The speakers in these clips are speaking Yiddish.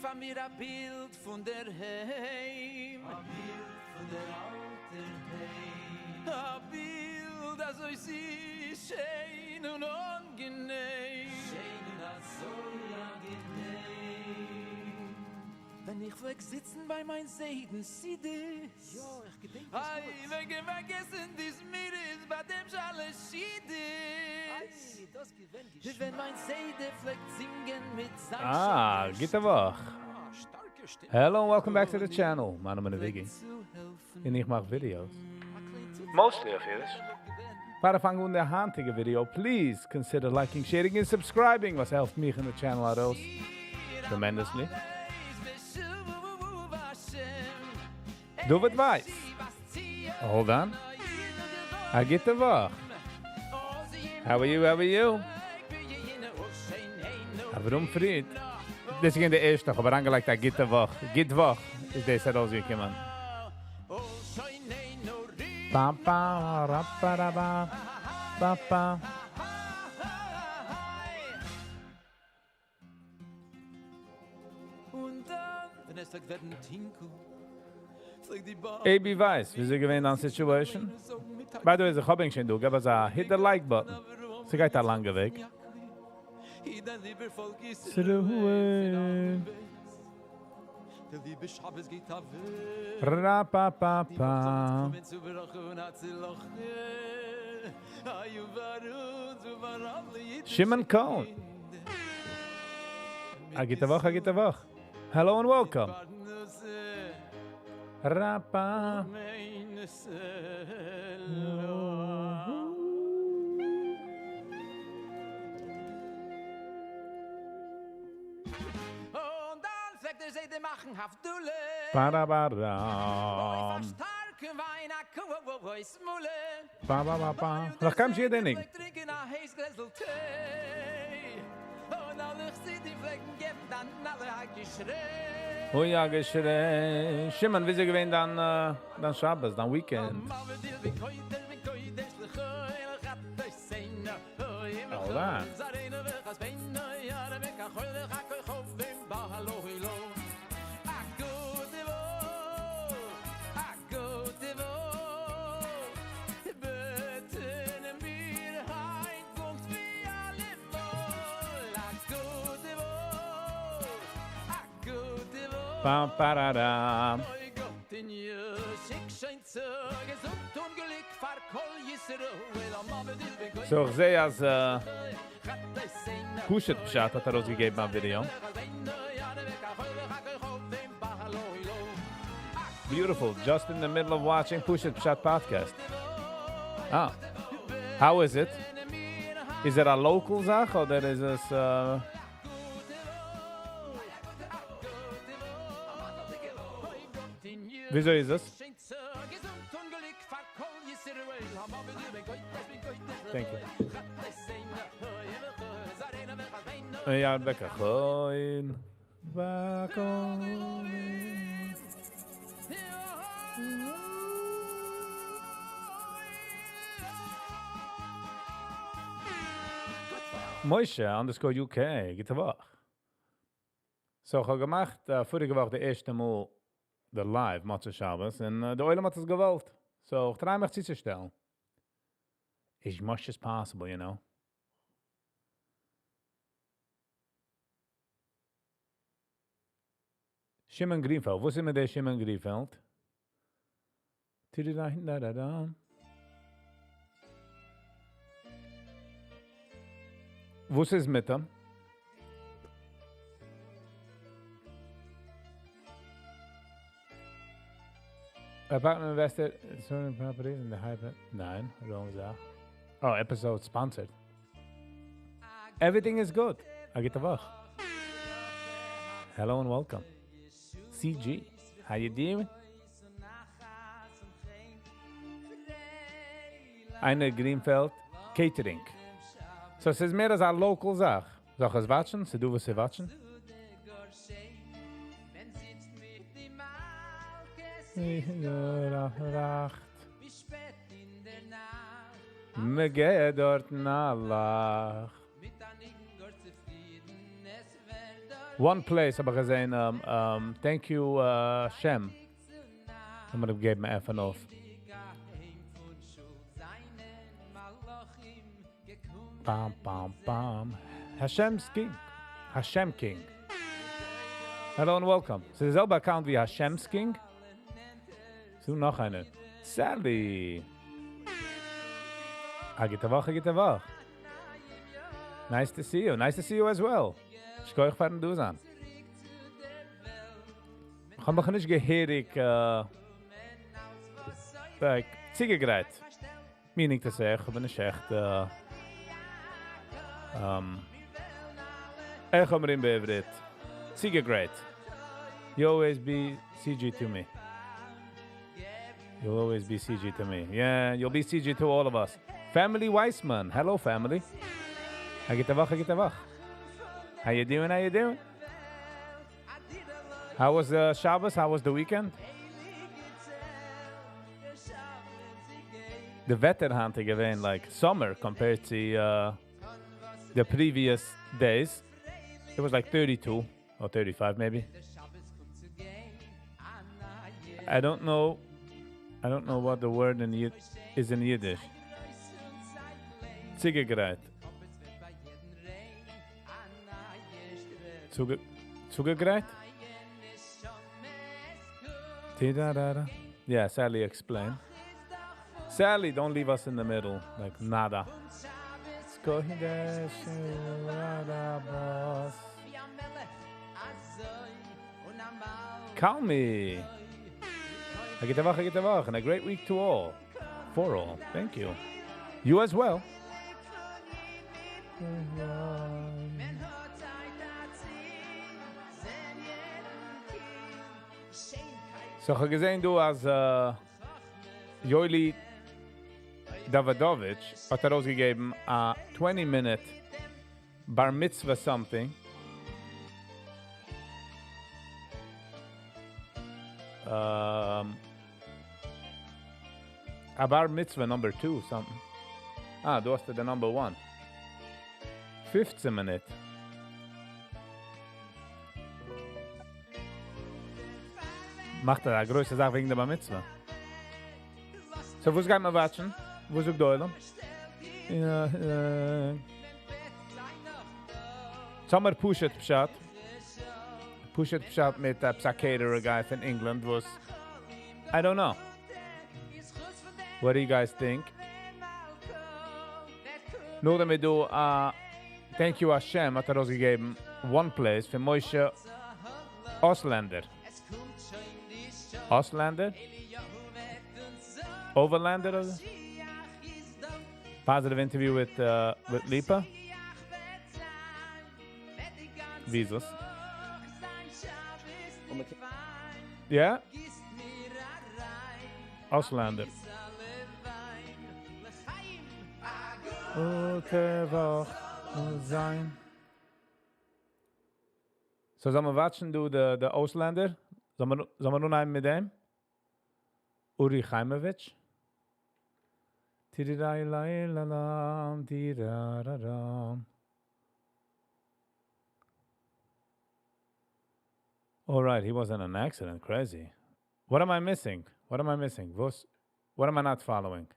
פאר מיר א בילד פון דער היים. א בילד פון דער אלטער היים. א בילד אזוי זיס, שיין און אנגענעם. שיין און אזוי אנגענעם. ווען איך פלעג זיצן ביי מיין זיידנ'ס סעודות. יא, איך געדענק עס גוט. איי, ווען געווען די זמירות ביי דעם שלש-סעודות. איי, דאס געווען געשמאק. ווען מיין זיידע פלעגט זינגען מיט זיין אה, שיינער גוטע וואך. אה, שטארקע שטימע. Hello and welcome back to the channel. מיין נאמען איז פלעגט Viggy. צוהעלפן. און איך מאך videos. א קליין טוץ Mostly אויף אידיש. פאר איך פאנג אן די היינטיגע video, please consider liking, sharing and subscribing, וואס העלפט מיך און די channel ארויס tremendously. דוד ווייס. Hold on. א גוטע וואך. How are you? How are you? אברהם פריד. דאס איז די ערשטע, איך האב אריינגעלייגט א גוטע וואך. גוט וואך איז דאס ארויסגעקומען. Ba ba ra ba ra ba ba ba. און דאן, ווען עס פלעגט ווערן טונקל, פלעגט די באבע AB ווייס, ווי אזוי געווען דיין situation? By the way, איך האב שוין דא, געב אזא hit the like button. ס'גייט א לאנגע וועג. ישראל. דער ליבער שבת גייט אוועק. Ra pa pa די וואך זאל pa. קומען צו ברכה און הצלחה. איי וברוך וברב לי Shimon Cohn. א גוטע וואך, א גוטע וואך. Hello and welcome. Ra pa. און דאן פלעגט דער זיידע מאכן הבדלה. Ba da ba da. שטארקן וויין, א כוס מלא. Ba ba ba ba. נאך קיין שיעור נישט. פלעגט טרינקען א הייס גלעזל טיי. און אלע חסידים פלעגן געבן דאן אלע א געשריי. אוי א געשריי. Shimon, ווי איז געווען דיין, דיין שבת, דיין weekend? Alright. Ba ba da da. So, איך זע אז פשוט פשט האט ארויסגעגעבן א video. Beautiful. Just in the middle of watching פשוט פשט podcast. Ah. How is it? Is it a local זאך אדער איז עס וויאזוי איז עס? Thank you. יא, בקחוין. בקחוין. Moshe underscore UK, גוטע וואך. So, איך האב געמאכט, פאריגע וואך די ערשטע מאל the live מוצאי שבת, און דער עולם האט עס געוואלט. So, איך try מיך צוצושטעלן. As much as possible, you know. Shimon Greenfeld. וואו איז מיט דער Shimon Greenfeld? Da-da-da-da-da. וואס איז מיט אים? Apartment invested in certain properties in the hyper. ניין, wrong זאך. Oh, episode sponsored. Everything is good. א גוטע וואך. Hello and welcome. CG, how you doing? איינער Greenfeld Catering. So עס איז מער אלס א local זאך. זאל איך עס watch ן? ס'דא וואס צו watch ן? נאכט. מ'גייט דארט נאך. One place האב איך געזען, um, um, thank you, uh, Shem. לאמיר געבן אן עפן אויף. Bam, bam, bam. Hashem's King. Hashem King. Hello and welcome. ס'איז די זעלבע account ווי Hashem's King? ס'דא נאך איינער. Sally. א גוטע וואך, א גוטע וואך. Nice to see you. Nice to see you as well. שכוח פארן דא זיין. איך האב מיך נישט געהעריג uh, like, צוגעגרייט. Meaning to say, איך האב נישט עכט uh, um, איך האב מיר בעברית. צוגעגרייט. You always be CG to me. You'll always be CG to me. Yeah, you'll be CG to all of us. Family Weissman. Hello, family. א גוטע וואך, א גוטע וואך. How you doing? How you doing? How was the Shabbos? How was the weekend? The וועטער היינט איז געווען like summer compared to uh, the previous days. It was like 32 or 35 maybe. I don't know. I don't know what the word in Yid is in Yiddish. צוגעגרייט. צוגע צוגעגרייט? Ti-da-da-da. Yeah, Sally explain. Sally, don't leave us in the middle. Like nada. Call me. א גוטע וואך, א גוטע וואך, and a great week to all. For all. Thank you. You as well. So, איך האב געזען דא אז uh, Yoeli Davidovich האט ארויסגעגעבן א 20 minute bar mitzvah something. Um, a bar mitzvah number 2 something. אה, דא האסטו the number 1. 15 מינוט. מאכט ער א גרויסע זאך וועגן די בר מצוה. So וואס גייט מען watch ן? וואס זאגט די עולם? סאמער פשוט פשט. פשוט פשט מיט עפעס א caterer guy פון England וואס I don't know. What do you guys think? נאכדעם איז דא א Thank you Hashem האט ארויסגעגעבן One Place פון משה אויסלענדער. אויסלענדער? Overlander אדער? Positive interview with uh, with Lipa? ווי איז עס? יא? אויסלענדער. גוטע וואך זיין. So זאל מען watch ן דא די די אויסלענדער? זאל מען זאל מען אנהייבן מיט דעם? אורי חיימאוויטש? טיריריילאילאלאם טיראראראם. Alright, he was in an accident, crazy. What am I missing? What am I missing? וואס? What am I not following?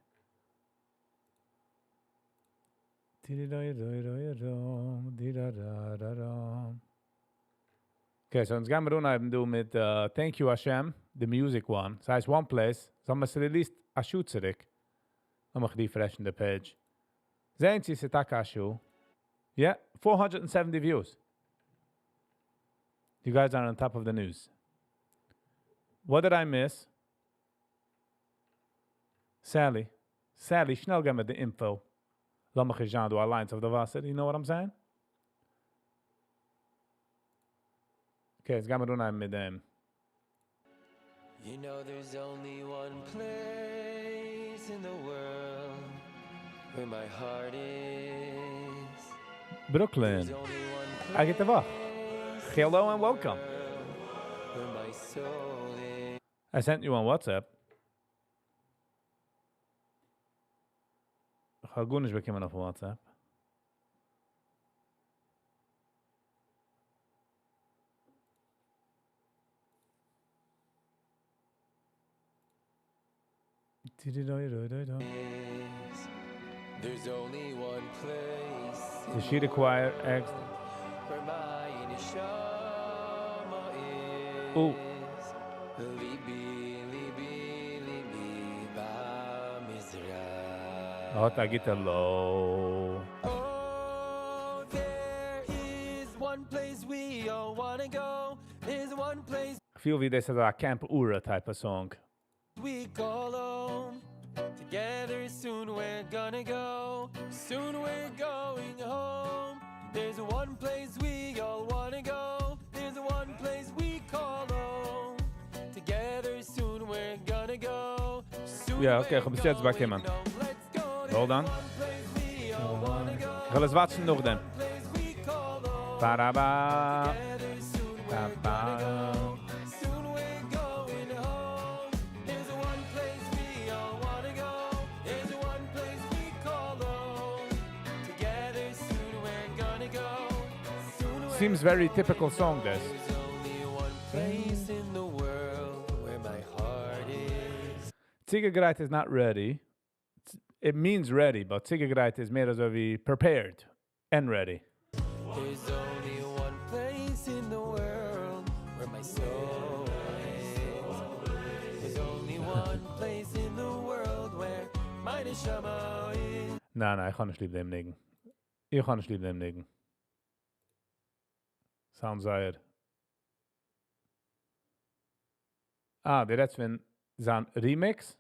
Okay, so אונז גיימיר אנהייבן דא מיט Thank you Hashem, די music one, ס'הייסט One Place, זיי האבן עס released א שעה צוריק, לאמיך refresh ן די page, זעהן צו ס'איז טאקע א שעה, יא, 470 views. You guys are on top of the news. What did I miss? Sally, Sally, שנעל גיי מיט די info. לאמיך נישט זיין דא אליינס אויף די וואסער, you know what I'm saying? Okay, יעצט גיימיר אנהייבן מיט דעם. You know there's only one place in the world where my heart is. Brooklyn. There's only one א גוטע וואך. place Hello in and the welcome. world where my soul is. I sent you on WhatsApp. איך האב גארנישט באקומען אויף WhatsApp. The Shira Choir X. Oh. האט א גוטע low. כ'פיל ווי דאס איז א Camp Ura type of song. We call home. Together soon we're gonna go. Soon we're going home. There's one place we all wanna go. There's one place we call home. Together soon we're gonna go. Soon יא, okay, איך האב ביז יעצט באקומען. Hold on. איך וועל עס watch ן נאכדעם. Ba-da-ba. Ba-ba. Seems very typical song this. צוגעגרייט איז not ready. It means ready, but צוגעגרייט איז מער אזוי ווי prepared and ready. There's only one place in the world where my soul is. There's only one place in the world where my neshama is. ניין, ניין, איך האב נישט ליב דעם ניגון. איך האב נישט ליב דעם ניגון. Sound זייער. אה, דו רעדסט פון זיין remix?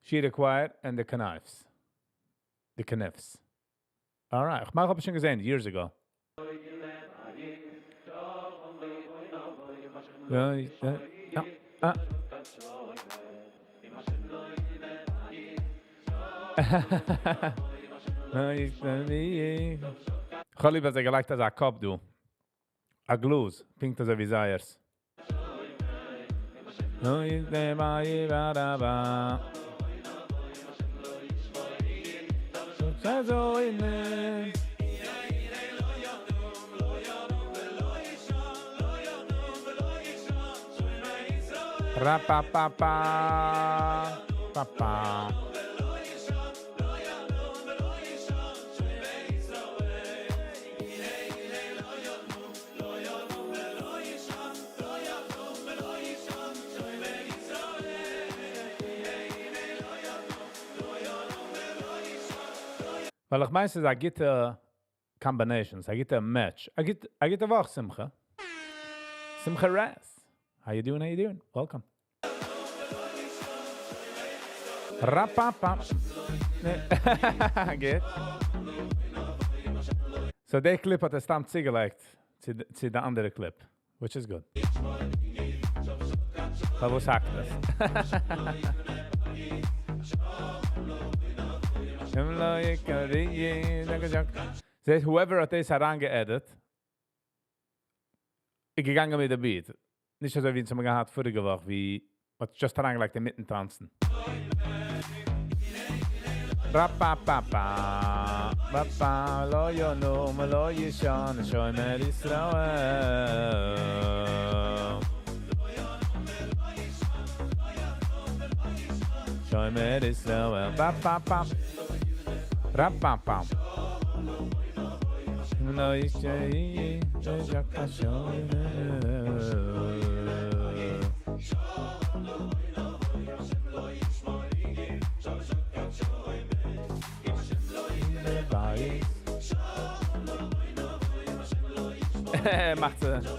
Shira Choir and the Knives. The Knives. Alright, איך מיין איך האב עס שוין געזען years ago. כ'האב ליב אז ער געלייגט אזא קאפ דא. א גלאז, פונקט אזוי ווי זייערס. Ra-pa-pa-pa, pa-pa. ווייל איך מיין ס'איז א גוטע combination, ס'איז א גוטע match. א גוט, א גוטע וואך שמחה. שמחה רעס. How you doing, how you doing? Welcome. Rapapa. גוט. So די clip האט ער סתם צוגעלייגט צו צו די אנדערע clip, which is good. פארוואס האקט עס? זעהסט whoever האט דאס אריינגע edit איז געגאנגען מיט די beat. נישט אזוי ווי אונז האבן געהאט פאריגע וואך ווי מ'האט just אריינגעלייגט אינמיטן טאנצן. ראפאפאפא פאפא לא ינום ולא יישן שומר ישראל. שומר ישראל פאפאפא ראפאפא לא יישן מאכט זי.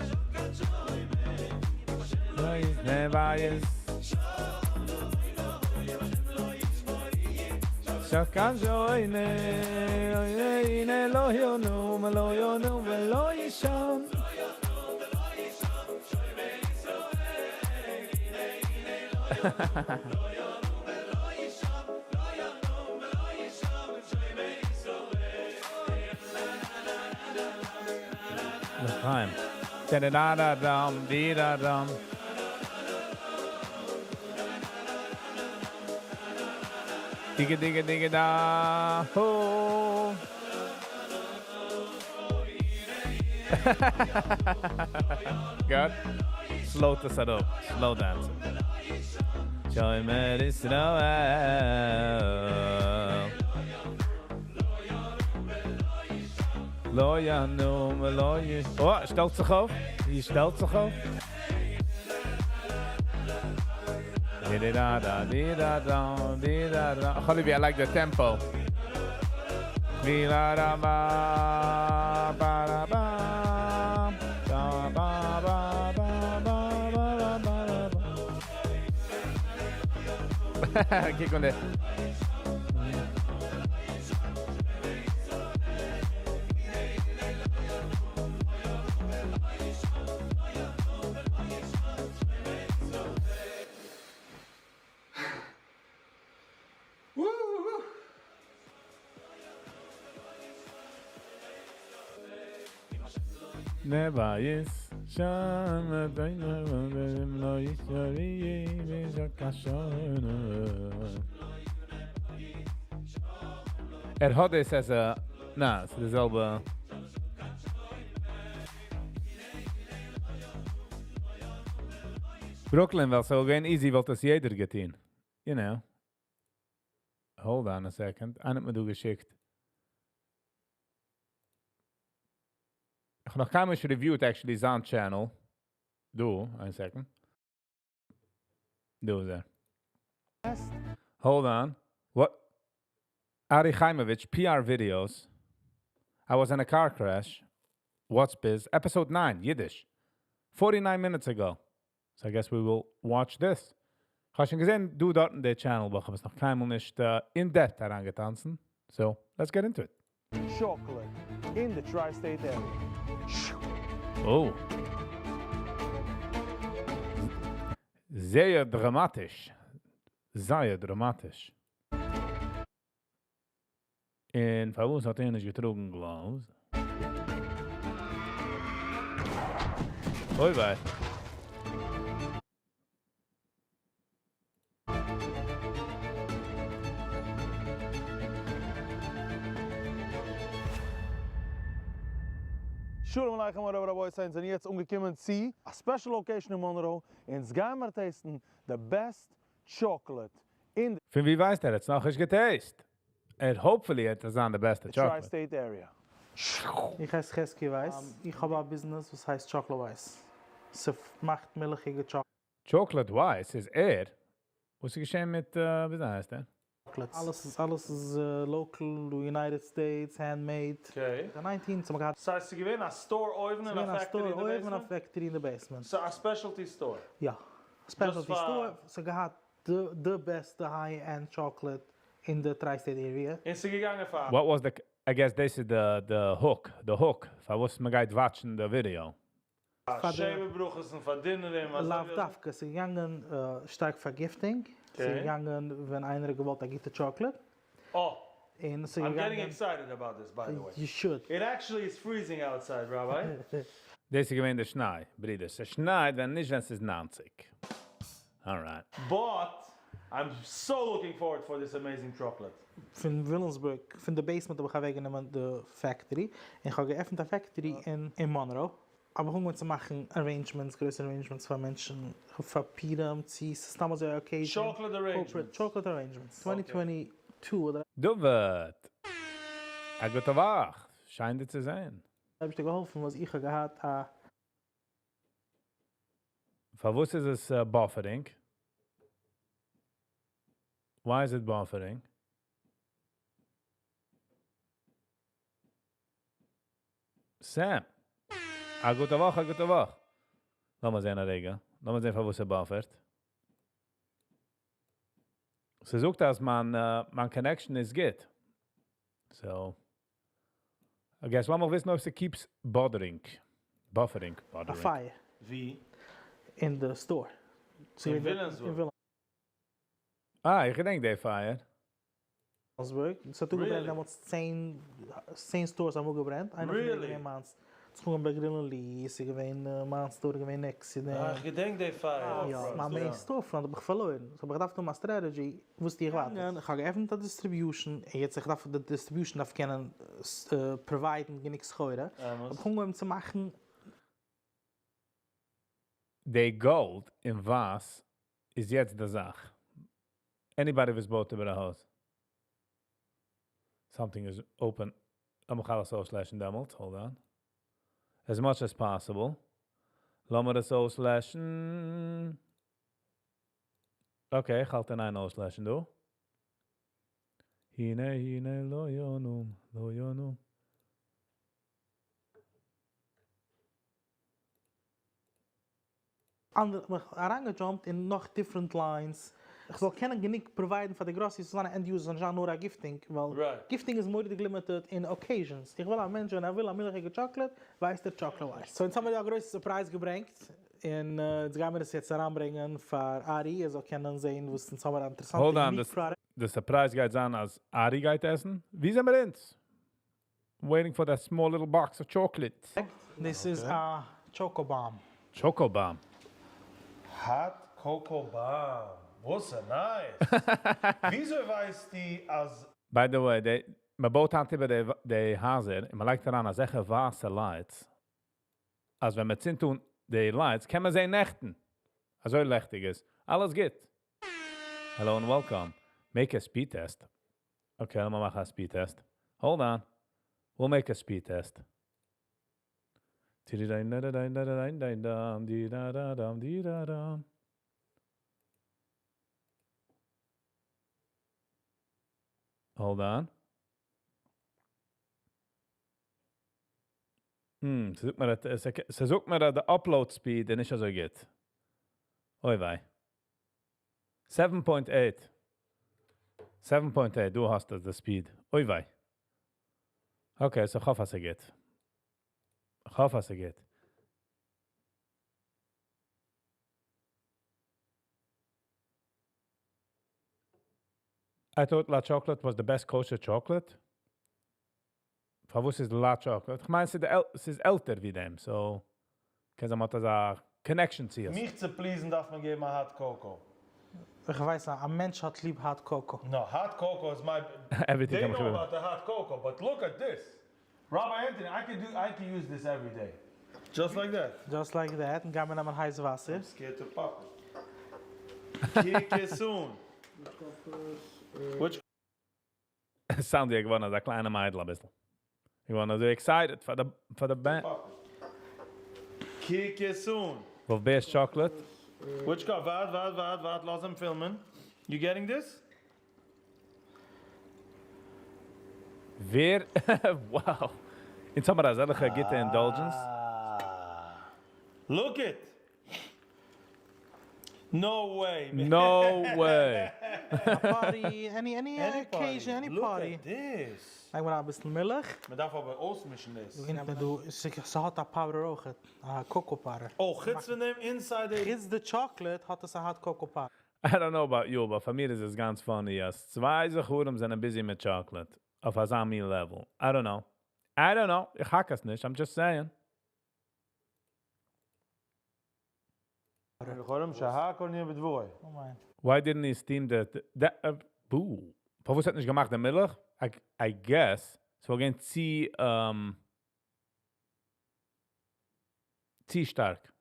לחיים. Da-da-da-da-dum, di-da-dum. דיגע דיגע דיגע דא, הו. גאט, slow ט עס אראפ, slow dancing. שומר ישראל. לא ינום ולא י... אה, שטעלט זיך אויף. זי שטעלט זיך אויף. חביבי, I like the tempo. קוק אן די. ער האט דאס as a, נא, ס'איז די זעלבע. Brooklyn, ווייל ס'זאל גיין easy וואלט עס יעדער געטון. You know. Hold on a second. איינער האט מיר דא געשיקט. איך האב נאך קיינמאל נישט reviewed actually זיין channel. דא, איין second. דא איז ער. Hold on. What? Ari Chaimovich, PR videos. I was in a car crash. What's Biz? Episode 9, Yiddish. 49 minutes ago. So I guess we will watch this. כ'האב שוין געזען דא דארטן די channel, אבער כ'האב עס נאך קיינמאל נישט in depth אריינגעטאנצן. So, let's get into it. Chocolate in the tri-state area. Oh. זייער דראמאטיש. זייער דראמאטיש. און פארוואס האט ער נישט געטראגן gloves? אוי וויי. שלום עליכם מורי ורבותי, אונז זענען יעצט אנגעקומען צו א special location אין Monroe, אונז גיימער taste ן די best chocolate אין די. פון ווי ווייסט ער? ער האט עס נאכנישט גע taste. ער hopefully וועט עס זיין די בעסטע chocolate. Tri-state area. איך הייס חזקי ווייס, איך האב א ביזנעס וואס הייסט Chocolate ווייס. ס'מאכט מילכיגע Chocolate ווייס איז ער? וואס איז געשען מיט וויאזוי הייסט ער? chocolates. אלעס איז אלעס איז local, United States, handmade. Okay. די nineteen האט מען געהאט. ס'הייסט ס'איז געווען א store אויבן און א factory אין די basement? אויבן א factory אין די basement. ס'איז א specialty store? יא. Specialty store, ס'האט געהאט די בעסטע high end chocolate אין די tri-state area. און ס'איז געגאנגען פאר. What was the, I guess דאס איז די די hook, די hook פארוואס מ'גייט watch ן די ווידיאו. פאר שבע ברכות און פאר dinner ים אזוי לאו ווי. דווקא, ס'איז געגאנגען שטארק פאר gifting, ס'איז געגאנגען ווען איינער האט געוואלט א גוטע chocolate. אה! און ס'איז I'm getting געגאנגען. excited about this by the way. You should. It actually is freezing outside Rabbi. דאס איז געווען די שניי, ברידער. ס'שנייט ווען נישט ווען ס'איז 90. Alright. But I'm so looking forward for this amazing chocolate. פון וויליאמסבורג, פון די basement האב איך אוועקגענומען די factory, און כ'האב געעפנט א factory אין מאנרא. האב איך אנגעהויבן צו מאכן arrangements, גרויסע arrangements פאר מענטשן, פאר פורים, צו ס'איז סתם אזוי א occasion. Chocolate arrangements. Chocolate arrangements. 2022 האט. דוד! א גוטע וואך! שיין דיר צו זען. אייבערשטער געהאלפן וואס איך האב געהאט א. פארוואס איז עס buffering? Why is it buffering? Sam! א גוטע וואך, א גוטע וואך! לאמיר זען א רגע. לאמיר זען פארוואס ער buffert. ס'זאגט אז מיין מיין connection איז גוט. So. I guess לאמיר וויסן אויב ס' keeps bothering. Buffering. א Bothering. פייער. ווי? אין די store. אין וויליאמסבורג. אה, איך געדענק די פייער. וויליאמסבורג. ס'האט אפגעברענט Really? דעמאלטס 10 10 stores האבן אפגעברענט. איינער פון די Really? געווען מיינס. זיך אנגעהויבן ביי גרינלען לי, ס'איז געווען מיין store איז געווען next צו דעם. אה, איך געדענק די פייער. יא, מיין main store front האב איך פארלוירן, so האב איך געדארפט האבן א strategy, וואס טו איך ווייטער? איך האב געעפנט א distribution, און יעצט איך דארף, די distribution דארף קענען provide ן גענוג סחורה, האב איך אנגעהויבן צו מאכן. די גאלד און ווייס איז יעצט די זאך. Anybody וואס בויט איבער א הויז. Something is open. לאמיך אלעס אויסלעשן דעמאלטס, hold on. As much as possible. לאמיר עס אויסלעשן. Okay, איך האלט אין איין אויסלעשן דא. הנה הנה לא ינום, לא ינום. אנדערע האב איך אריינגע jump ט אין נאך different lines, איך זאל קענען גענוג provide ן פאר די groceries צו זיין א end user זאל נישט זיין נאר א gifting, ווייל gifting איז מורא'דיג limited אין occasions, איך וויל א מענטש ווען ער וויל א מילכיגע טשאקלעד ווייסט ער Chocolate Wise. So אונז האמיר דא א גרויסע surprise געברענגט, און אונז גיימיר עס יעצט אריינברענגען פאר ארי ער זאל קענען זען וואס אונז האמיר א אינטערעסאנטע Hold on, unique product. די surprise גייט זיין אז ארי גייט עסן? ווי זעמיר אונז? Waiting for that small little box of chocolate. דאס איז א choco bomb. Choco bomb. Hot cocoa bomb. וואס א nice. וויאזוי ווייסטו אז. By the way, די, מען בויט היינט איבער די די הייזער און מען לייגט אריין אזעלכע ווייסע lights, אז ווען מען צינדט אן די lights קען מען זען נעכטן. אזוי לעכטיג איז. אלעס גוט. Hello and welcome. Make a speed test. Okay, לאמיר מאכן א speed test. Hold on. We'll make a speed test. Hold on. Hmm, ס'זאגט מיר אז ס'זאגט מיר אז די upload speed איז נישט אזוי גוט. אוי וויי. 7.8. 7.8, דא האסטו די speed. אוי וויי. Okay, so כ'האף אז ס'גוט. כ'האף אז ס'גוט. I thought La Chocolate was the best kosher chocolate. פארוואס איז La Chocolate? כ'מיין ס'איז עלטער ווי דעם, so קען זיין מ'האט אזא connection צו עס. מיך צו please ן דארף מען געבן א hot cocoa. איך ווייס א מענטש האט ליב hot cocoa. No, hot cocoa is my. Everything They קען know מען about the hot cocoa, but look at this. Rabbi Anthony, I can do, I can use this every day. Just like that. Just like that, און גיימיר נעמען הייס וואסער. I'm scared to pop it. קוק עס אן. Which Sound ווי געווארן אזא קליינע מיידל אביסל. געווארן אזוי excited פאר די פאר די band. קוק עס אן. וואלף בער'ס chocolate. Which cup? ווארט, ווארט, ווארט, ווארט, לאז אים פילמען. You getting this? ווער? Wow. אונז האמיר אזעלכע גוטע indulgence. Look it. No way, man. No way. A party, any any Any occasion, any Look party. at this. לייג מיר אביסל מילך. מען דארף אבער אויסמישן דאס. און דא, ס'האט א powder אויך, א cocoa powder. Oh, חוץ פון דעם inside די חוץ די chocolate האט עס א hot cocoa powder. I don't know about you, but פאר מיר איז עס גאנץ funny, אז צוויי זכרים זענען busy מיט chocolate. אויף אזא מין level. I don't know. I don't know. איך האק עס נישט. I'm just saying. יכולים שהכל נהיה בדברו. Oh my. Why didn't he steam the boo? פארוואס האט נישט געמאכט די מילך? I guess. ס'וואלט געווען צו, צו שטארק.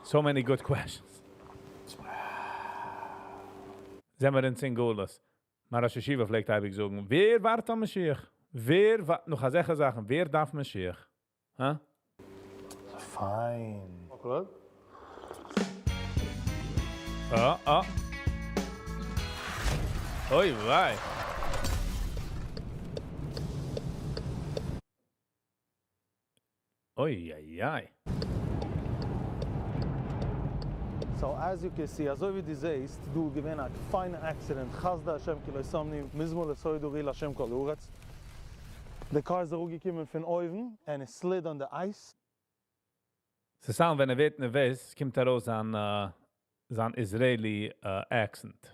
So many good questions. זעמיר אין גלות. מיין ראש ישיבה פלעגט אייביג זאגן, ווער ווארט אויף משיח? ווער ווארט, נאך אזעלכע זאכן, ווער דארף משיח? הא? פיין. Okay. Oh, oh. אוי, וויי. אוי, אוי, אוי. So as you can see, אזוי ווי דו זעסט, דא געווען א פיינע accident, חסדי השם כי לא תמנו, מזמור לתודה הריעו להשם כל הארץ. The car איז אראפגעקומען פון אויבן and it slid on the ice. ס'sound ווען ער ווערט נערוועז, קומט ארויס זיין, זיין Israeli accent.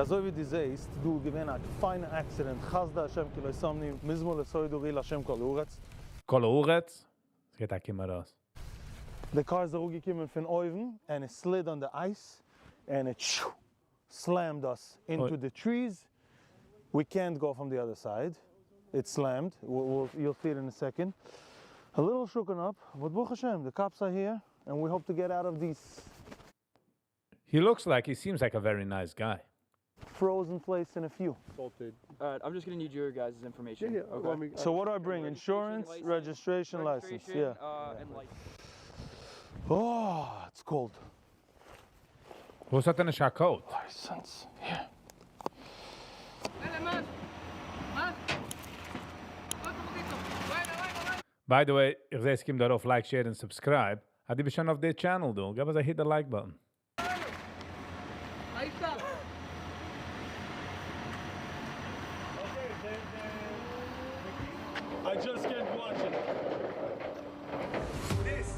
אזוי ווי דו זעהסט, דא איז געווען א פיינע accident, חסדי השם כי לא תמנו, מזמור לתודה הריעו להשם כל הארץ. כל הארץ? עס גייט א קום ארויס. די קאר איז אראפגעקומען פון אויבן and it slid on the ice and it slammed us into the trees, we can't go from the other side, it slammed, you'll see it in a second, a little shooken up, but ברוך השם the cops are here and we hope to get out of this. He looks like, he seems like a very nice guy. Frozen place in a few. Salted. All right, I'm just gonna need your guys' information. Yeah, yeah. Okay. Well, I mean, So what do I bring? Insurance, Registration, registration, license. Yeah. And license. Oh, it's cold. וואס האט ער נישט א coat? License. Here. Dale más. Más. Otro poquito. Bueno, bueno, bueno. By the way, איך זע עס קומט ארויף like, share and subscribe. אז דו ביסט שוין אויף די channel דא, גיב אונז א hit the like button. Ahí está. Okay, I just can't watch it. This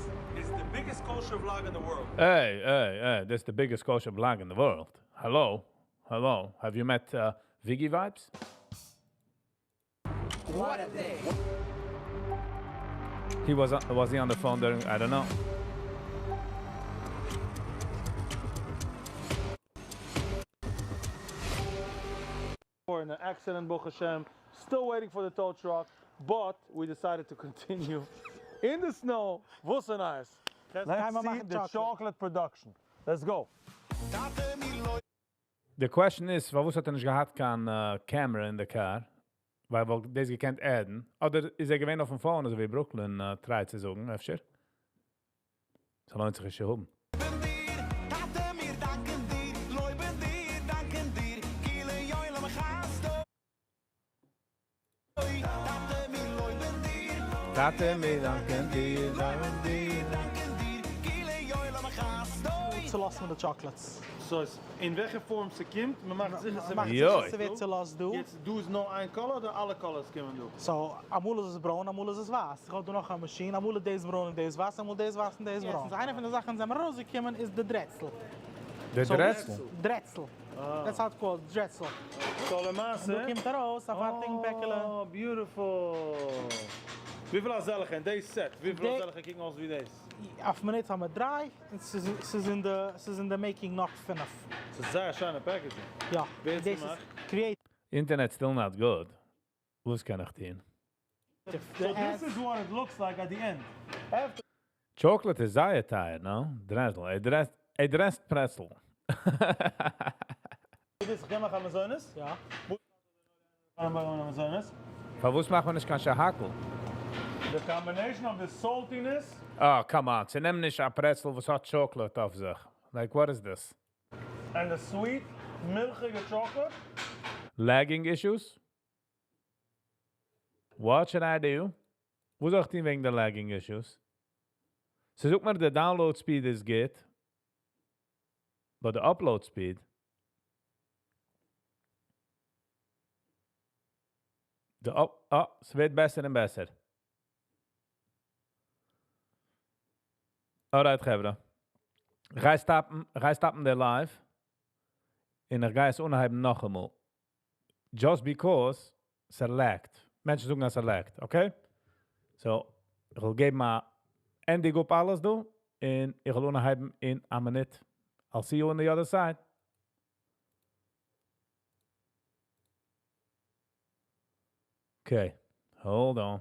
is the biggest kosher vlog in the world. Hey, hey, hey, this is the biggest kosher vlog in the world. Hello, hello. Have you met Viggy Vibes? What a day. He was on, was he on the phone during? I don't know. We're in an accident, ברוך השם. Still waiting for the tow truck, but we decided to continue in the snow. וואס nice. Let's see the chocolate production. Let's go. The question is, פארוואס האט ער נישט געהאט קיין camera in the car? ווייל וואלט דאס געקענט add ן. אדער איז ער געווען אויפן phone, אזוי ווי Brooklyn try ט צו זאגן, אפשר? ס'לוינט זיך נישט צו האבן. טאטע, מיר דאנקען דיר, לויבן דיר, דאנקען דיר, כי לעולם חסדו. טאטע, מיר לויבן דיר, טאטע, מיר דאנקען דיר, לויבן דיר. דאנקען דיר, כי לעולם חסדו. צולאזן מיט די chocolates. So, אין וועלכע form ס'קומט, מען מאכט זיכער מאכט יוי. זיכער ס'ווערט צולאזט דא. יעצט דא איז נאר איין color אדער אלע colors קומען דא? So, אמאל איז עס ברוין, אמאל איז עס ווייס. איך האב דא נאך א מאשין, אמאל איז דאס ברוין און דאס ווייס, אמאל דאס ווייס און דאס ברוין. איינע פון די זאכן זענען ארויסגעקומען איז די דרעצל. די So, דרעצל? דרעצל. That's how it's called, דרעצל. So, למעשה. דא קומט ארויס, א פארטיגן פעקעלע. Oh, beautiful. וויפיל אזעלכע אין די set? וויפיל אזעלכע קוקן אויס ווי דאס? אויף מינוט האבן מיר דריי, און ס'איז אין די, ס'איז אין the making נאך פינף. ס'איז זייער שיינע packaging. יא, ווער האט דאס איז געמאכט? Creative. Internet still not good. וואס קען איך טון? So this is what it looks like at the end. After Chocolate איז זייער טייער, no? דרעצל. ער דרעסט, ער דרעסט pretzel. this, איך מאך מזונות? יא. מזונות. פארוואס מאכט מען נישט קיין שהכל? The combination of the saltiness Oh, come on. זיי נעמען נישט א pretzel, וואס האט chocolate אויף זיך. Like, what is this? And the sweet, מילכיגע chocolate. Lagging issues? What should I do? וואס זאל איך טון וועגן די lagging issues? ס'זאגט מיר, the download speed is good. But the upload speed... The up, oh, ס'ווערט בעסער און בעסער. Alright, חברה. איך גיי stop ן, איך גיי stop ן די live. און איך גיי עס אנהייבן נאכאמאל. Just because ס'lag ט. מענטשן זאגן אז ס'lag ט, okay? So, איך וועל געבן א ענדיג אפ אלעס דא. און איך וועל אנהייבן אין א מינוט. I'll see you on the other side. Okay, hold on.